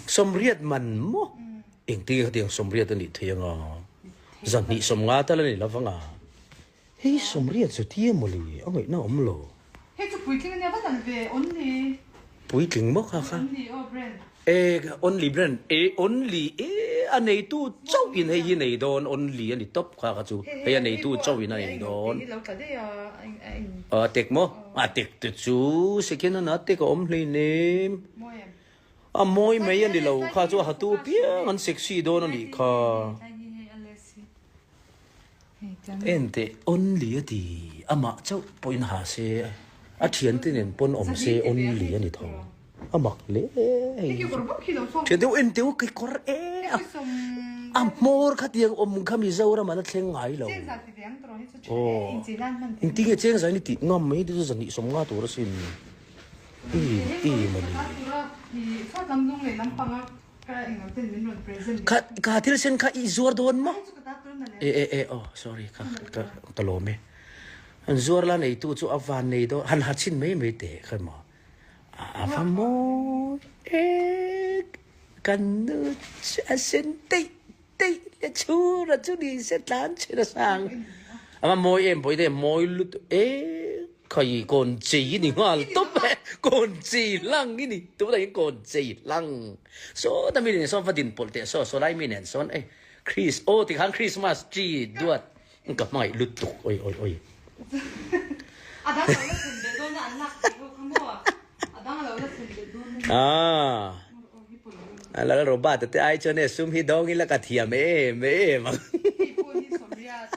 Sawmriat man maw? Engtin nge khatiang sawmriat a nih theih anga? Zahnih sawmnga tal a ni lo vang a. Hei sawmriat chu tia maw le? A ngaihna a awm lo. Hei chu puitling ania va nalh ve only. Puitling maw kha kha? Only aw brand. E only brand e only e a neitu chauh in hei hi nei dawn only a ni tawp kha kha chu hei a neitu chauh in a nei dawn. A tek maw? A tek te chu second hand ah tek a awm hleinem. A mawi mai a ni lo kha chu a hatu piang an sexy dawn a nih kha. Enteh only a ti amah chauh pawhin ha se a thiante nen pawn awm se only a ni tho a mak hle hei thiante u enteh u kekawr e a hmawr khatiang awm kha Mizoram an a thleng ngai lo aw engtin nge cheng zai ni tih ngam mai te chu zahnih sawmnga tur asin i i mawni. Kha kha thil sen kha i zuar dawn maw? E e e oh sorry kha ka ka lawm e. An zuar la nei tu chu a van nei dawn han ha chhin mai mai teh kha maw. A va mawi e kan nu chu a sen teih teih le chhura chu ni se tlan chhin a sang. A va mawi em pawh i te mawi lutuk e. Khai kawn chei i ni nghal tawp e, kawn chei hlang i ni, tunah hian kawn chei hlang. Sawta mi nen sawn va din pawlh teh saw, sawlai mi nen sawn e, Chris, aw tikhan Christmas tree duat ka hmangaih lutuk oi oi oi. A dang lo la thlen belh dawn a, an lak theih ho kha maw? A dang a lo la thlen belh dawn a ni. Ah, Lal Robert-a te ai chuan e sum hi dawng ila ka thiam em em ang. Hei pawh hi sawmriat.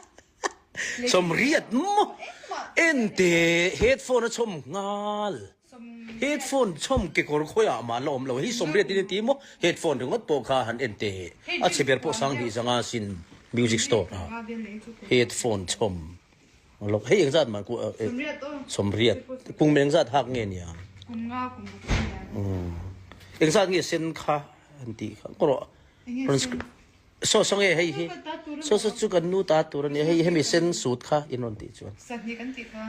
Sawmriat maw? Ente headphone a chhawm nghal. Headphone chhawm kekawr khawiah mah la awm lo. Hei sawmriat in ti maw? Headphone ringawt pawh kha han ente. A chhe ber pawh Sanghnih zanga sin music store a headphone chhawm. Hei engzat mah sawmriat kum engzat hak nge nia? Engzat nge sen kha an tih kha. Saw saw nge hei hi? Saw saw chu kan nu ta tur a nia, hei hemi sen sut kha in rawn tih chuan. Sahni kan tih kha.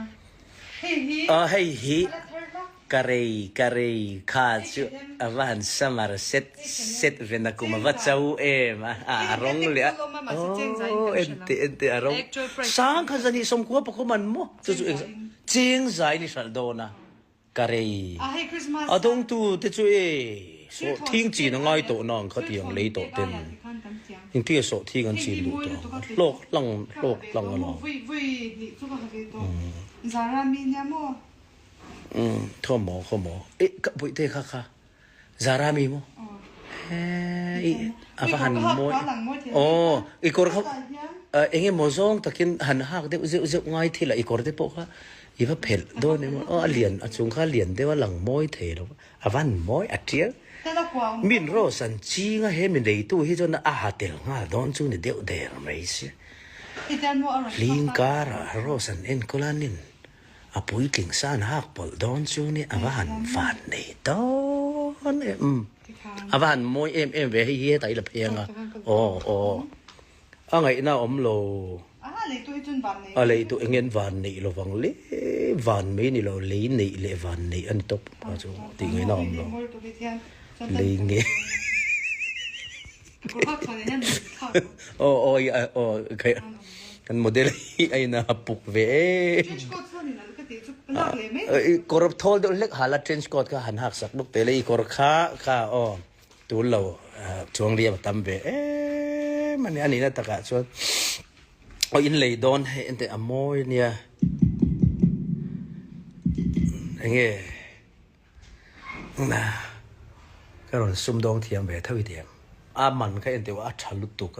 Hei hi. Ah hei hi ka rei ka rei kha chu a va han samar set set ve na kum a va cho em a a rawng leh a aw enteh enteh a rawng sang kha zani sawmkua pakawm an maw chu chu cheng zai ni hralh dawn a. Ka rei. A dawngtu te chu e sawhthing chin a ngai tawh nang kha tiang lei tawh ten engtinge sawhthing an chin duh tawh ang hlawk hlang hlawk hlang a lo. Umm khaw maw khaw maw e ka bawihte kha kha Zara mi maw he i a va han mawi aw i kawr kha eng emaw zawng takin han hak deuh zeuh zeuh ngai thil a i kawr te pawh kha i va phelh dawn emaw aw a lian a chung kha a lian deuh a lang mawi thei lo a van mawi a tial min rose an ching a he mi neitu hi chuan a ha tel nghal dawn chu ni deuh der mai sia hling karah rose an enkawl a nin. A puitling san hak pawlh dawn chu ni a va han van nei dawn em. A va han mawi em em ve hei hi hetah i la pheng a. Aw aw. A ngaihna a awm lo. A leitu engin van neih lovang le van mai ni lo lei neih leh van neih a ni tawp a chu tih ngaihna a awm lo. Lei nge. Aw aw aw kan model hi a in a puk ve em. Kawr thawl deuh hlek hala trench coat kha han hak sak bawk teh le i kawr kha kha aw tul lo chuang liam a tam ve em a ni a nihna takah chuan aw in lei dawn hei enteh a mawi ania enge. Ka rawn sum dawng thiam ve tho i ti em? A man kha en teuh a, a tha lutuk.